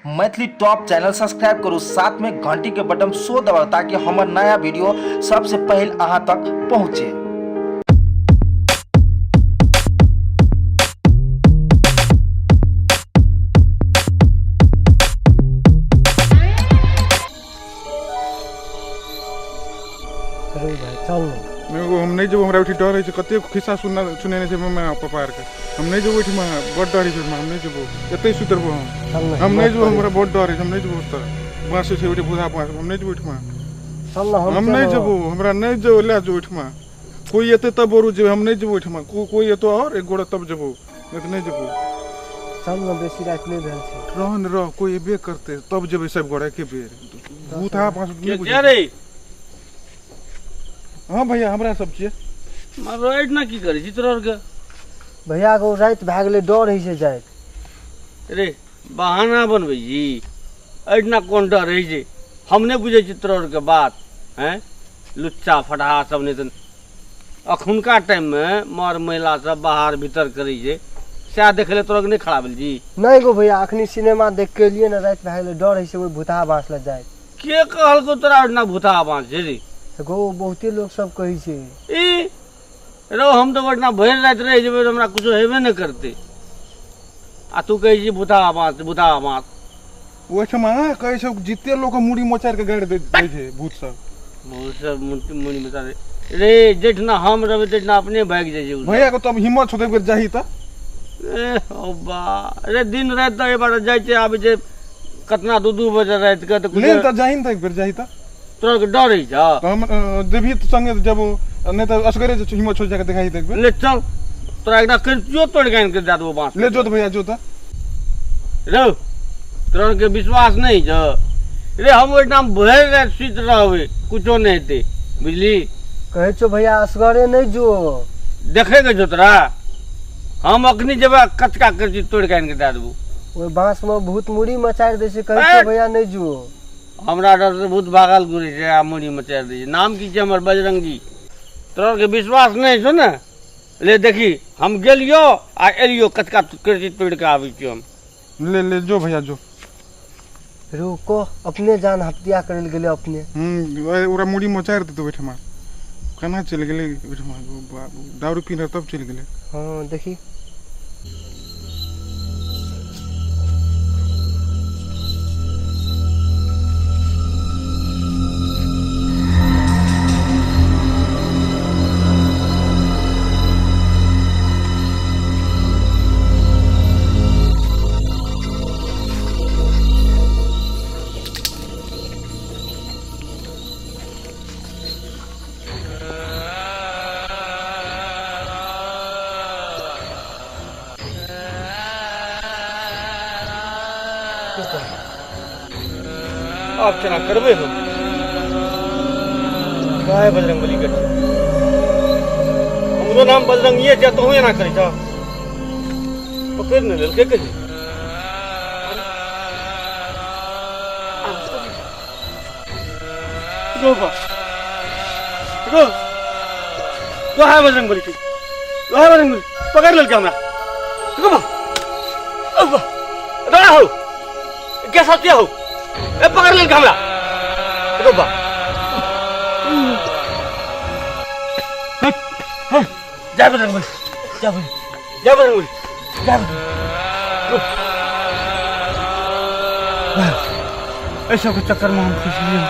Maithili top channel subscribe करू, साथ में घंटी के बटन सो दबाउ ताकि हमर नया वीडियो सबसे पहले अहाँ तक पहुँचे। अरे भाई चल न। हम नहीं जेबो, हमरा ओहिठाम डर होइ छै। कतेक खिस्सा सुनेने छै मम्मी पापा आरके। हम नहीं जेबो ओहिठमा, बड डर होइ छै। हम नहीं जेबो, एतै सुति रहबो हम। चल न, हम नहीं हिम्मत जेबो, करी। हमरा बहुत डर होइ छै, हम नहीं जेबो ओतऽ। बाँस छै ओहिठाम, भूतहा बाँस, हम नहीं जेबो ओहिठमा। चल न, हम नहीं चलब। जेबो, हमरा नहीं जेबो, लए जो ओहिठमा। कोई एतै तब बरू जेबै, हम नहीं जेबो ओहिठमा। कोई एतौ और एक गोरा तब जेबो, नहीं तऽ नहीं जेबो। चल न, बेसी राति नहि भेल छै। रह न रह, कोई एबे करतै तब जेबै सब गोरा एके बेर। भूतहा बाँस नहि के बुझै। छै रे? हाँ भैया, हमरा सब छियै। राति ना की करै छी तोरा आरके? भैया गो राति भए गेलै, डर होइ छै जाइत। रे बहाना बनबै छी, एहिठिना कोन डर होइ छै? हम नहि बुझै छी तोरा आरके बात। हैं लुच्चा फटहा सब नहि तऽ अखुनका टाइममे मर महिला सब बाहर भीतर करै छै, सएह देखै लए तोरा नहि खड़ा भेल छी? नहि गो भैया, अखनी सिनेमा देख के एलियै ने, राति भए गेलै, डर होइ छै ओहि भूतहा बाँस लए जाइत। के कहलकौ तोरा ओहिठिना भूतहा बाँस छै रे? गो बहुते लोक सब कहै छै। ई रौ, हम तऽ ओहिठिना भरि राति रहि जेबै तऽ हमरा कुछो हेबे नहि करतै, आ तू कहै छी भूतहा बाँस, भूतहा बाँस। ओहिठमा कहै छै जिते लोक मुड़ी मोचारि के गाड़ि दै छै भूत सब। भूत सब मुड़ी मोचारि रे, जेठना हम रहबै तेठना अपने भागि जाइ छै उ सब। भैया के तब हिम्मत छौ तऽ एक बेर जाही तऽ। ए हौ बा रे, दिन राति तऽ एहि बार जाइ छै आबै छै कतना 2-2 बजे राति के तऽ ले तऽ जाही ने, तऽ एक बेर जाही तऽ। तोरा के डर होइ छौ? तऽ हम देबही तऽ संगे जेबो, नहि तऽ असगरे हिम्मत छौ जाके देखाही तऽ एक बेर। ले चल, तोरा एकटा कैंचियो तोड़ि के आनि के दए देबो बाँस। ले जो तऽ भैया, जो तऽ। रौ तोरा के विश्वास नहि छौ रे? हम ओहिठाम भरि राति सुति रहबै, कुछो नहि हेतै, बुझली? कहै छौ भैया असगरे नहि जो। देखै के छौ तोरा? हम अखनी जेबै, कचका कैंची तोड़ि के आनि के दए देबो। ओहि बाँस मे भूत मुड़ी मचारि दै छै, कहै छौ भैया नहि जो। हमरा डर से भूत भागल घुरै छै आ मुड़ी मचारि दै छै। नाम की छै हमर? बजरंगी। तोरा के विश्वास नहि छौ ने? ले देखी, हम गेलियो आ एलियो, कचका कैंची तोड़ि के आबै छियौ हम। ले ले जो भैया जो। रुको, अपने जान हत्या करै लए गेलै अपने। ओकरा मुड़ी मचारि देतै ओहिठमा। केना चलि गेलै ओहिठमा? बाबू दारू पीने तब चलि गेलै। हाँ देखी। आब केना करबै हम? जय बजरंगबली के। हमरो नाम बजरंगिए छै, तोहूँ एना करै छह? पकड़ि नहि लेलकै कहीं? गो बा गो, गो है बजरंगबली के, गो है बजरंगबली, पकड़ लेलकै हमरा। गो बा ओ बा, दादा हो के सत्य हो, ए पकड़ लेलकै हमरा। गो बा, जय बजरंगबली, जय बजरंगबली, जय बजरंगबली, जय बजरंगबली। ऐसा के चक्कर में हम फंस गए।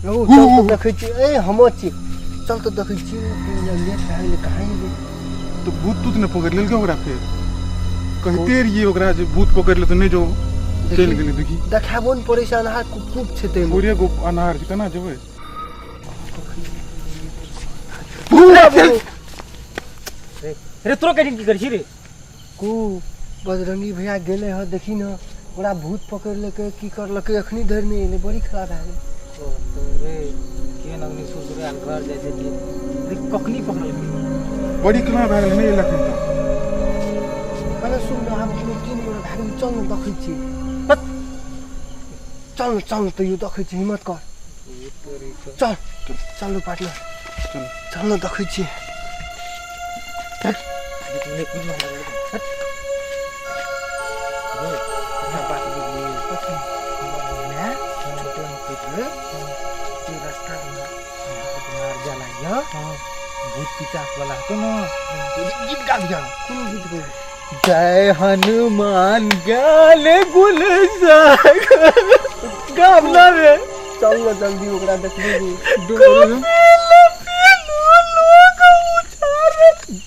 रौ, चल तऽ देखै छी। ए हमर छी, चल तऽ देखै छी। लेट भए गेलै, कहाँ एलै? तऽ भूत तूत नहि पकड़ि लेलकै ओकरा? फेर कहिते रहियै ओकरा जे भूत पकड़ि लेतै, नहि जो, चलि गेलै। देखी, देखाबो ने पड़ै छै, अन्हार खूब छै ताहिमे। पूरे गो अन्हार छै, केना जेबै? रे तोरा कहीं की करै छी रे? कू बजरंगी भैया गेलै हँ, देखी न, ओकरा भूत पकड़ि लेलकै की करलकै, अखनी धरि नहि एलै, बड़ी खराब भए गेलै। ओ तो रे केहन अग्नि सुसुराल घर जाइ छै रे, कखनी पकड़लकै? बड़ी केना भए गेलै, नहि एलखिन तऽ? पहिले सुन न, आब अपने 3 गोरा भए गेलै, चल न देखै छी। चल न, चल न, तैयो देखै छी, हिम्मत कर, चल चल पार्टनर, चल चल न देखै छी। बीच में हट रे एकटा बात बुझली हमर माय छोटे में कहैत रहे कि रास्ता में बीमार जाला य भूत पिशाच वाला हतो न गीत गाबिया कोन गीत गो जय हनुमान ज्ञान गुण सागर गाब ना रे चल न जल्दी ओकरा देखबी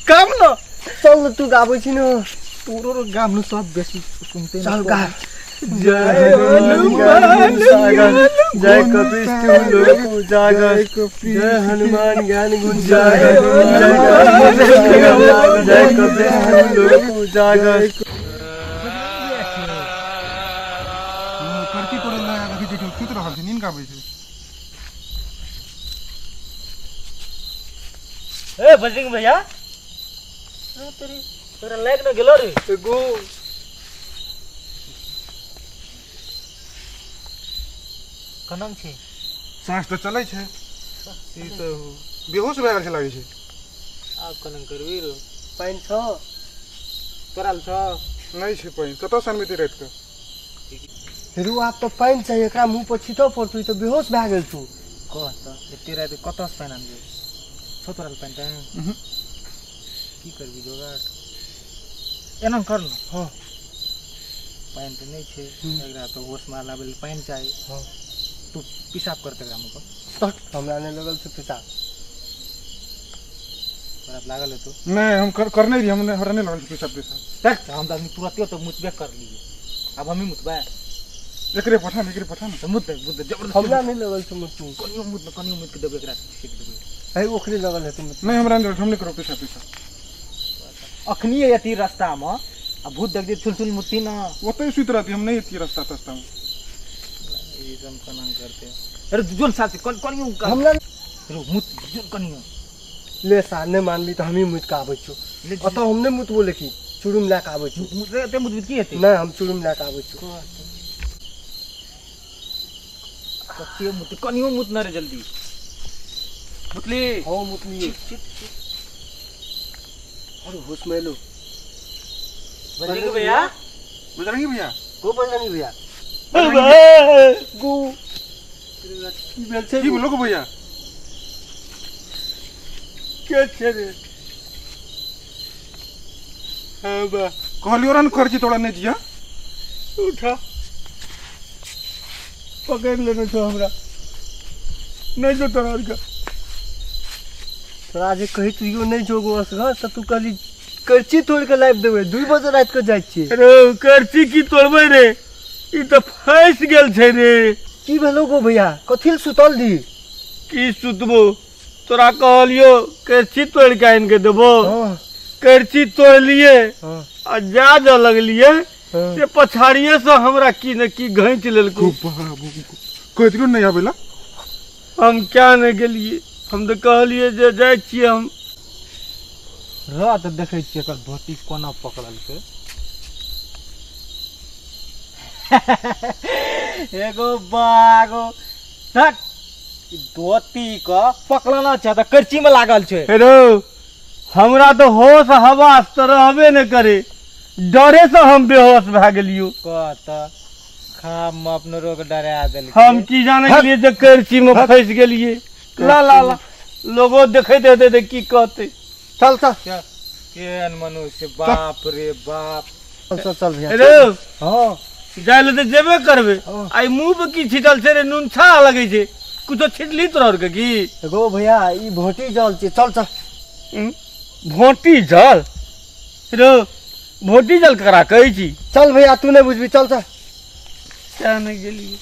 गाब न चल न तू गाबै छी न तोरो रो गाब न सब बेसी सुनते चल गा जय हनुमान सागर जय कपीश लोक उजागर जय हनुमान ज्ञान गुण सागर जय कपीश लोक उजागर करकी तोड़े लगा देखै छै सुति रहल छै नींद आबै छै ए बजरंग भैया तेरी तोरा लाग न गेलो रे एगो कनम छै साँस तऽ चलै छै ई तऽ बेहोश भए गेल छै लागै छै आब कनम करबी रो पानि छौ तोरा ल छौ नहि छै पानि कतऽसँ अनबे राति कऽ हेरू आब तऽ पानि चाही एकरा मुँह पर छिटऽ पड़तौ ई तऽ बेहोश भए गेल छौ कह तऽ एते राति कतऽसँ पानि आनबै छौ तोरा ल पानि तानि की करबी जोगाड़ एना कर न हाँ पानि तऽ नहि छै एकरा तऽ होशमे लाबै लए पानि चाही हाँ तू पेशाब कर एकरा मुँह पर तट हमरा नहि लगल छै पेशाब तोरा तऽ लागल हेतौ नहि हम करने रहियै हम हमरा नहि लागल छै पेशाब तेशाब देख हम तऽ आदमी तुरते तऽ मुतबे कर लिए आब हमही मुतबै एकरे पठा ने एकरे पठा ने तऽ मुत दे मुत दे जबरदस्ती हमरा नहि लगल छै मुतनी कनियो मुत ने कनियो मुत के देबै एकरा छीट देबै है ओकरे लगल हेतौ मुतनी नहि हमरा नहि हम नहि करब पेशाब तेशाब अखनी एती रास्तामे आ भूत देख दे छुल छुल मुत्ती न ओतहि सुति रहती हम नहि एतियै रास्ता तस्तामे ई सब केना करते अरे जोन साथ कन कनियो हमरा रो मुत जोन कनियो ले सार नहि मानली तऽ हमही मुति कऽ आबै छियौ ले ओतऽ हम नहि मुतबो लेकिन चुरुम लए कऽ आबै छियौ मुत रे एते मुतबी की हेतै नहि हम चुरुम लए कऽ आबै छियौ कते मुत कनियो मुत न रे जल्दी मुतली हाँ मुतलियै और होश में एलो बजरंगी भैया बजरंगी भैया गो बजरंगी भैया गो की भेल छै की भेलो गो भैया के छै रे हाँ बा कहलियो रह ने खर्ची तोड़ा नहि जिया उठा पकड़ लेने छौ हमरा नहि जो तोरा आरके तोरा जे कहैत रहियौ नहि जोगो असगर तऽ तू कहली करची तोड़ि कऽ लाबि देबै 2 बजे राति कऽ जाइ छियै रे करची की तोड़बै रे ई तऽ फँसि गेल छै रे की भेलौ गो भैया कथी लए सुतल दी की सुतबो तोरा कहलियो करची तोड़ि कऽ आनि कऽ देबो हाँ करची तोड़लियै हाँ आ जा जा लगलियै हाँ से पछाड़िए से हमरा की ने की घैंच लेलको कहैत रहियो नहि आबै ला हम क्या नहि गेलियै हम तऽ कहलियै जे जाइ छियै हम र तऽ देखै छियै एकर धोती कोना पकड़लकै एगो बागो हट ई धोती के पकड़ना छै तऽ करची में लागल छै हेरो हमरा तऽ होश हवास तऽ रहबे नहि करे डरे से हम बेहोश भए गेलियो कह तऽ खाम में अपनो रोग डरा देलकै हम की जाने गेलियै जे करची में फँसि गेलियै ला ला ला लोगो देखैत हेतै तऽ की कहतै चल चल केहन मनुष्य बाप रे बाप चल चल चल भैया हेरो हाँ जाय लए तऽ जेबे करबै हाँ। आ ई मुँह पर की छिटल छै रे नून छा लगै छै कुछो छिटली तोरा आरके की गो भैया ई भोटी जल छै चल चल भोटी जल रो भोटी जल ककरा कहै छी चल भैया तू नहि बुझबी चल चल क्या नहि गेलियै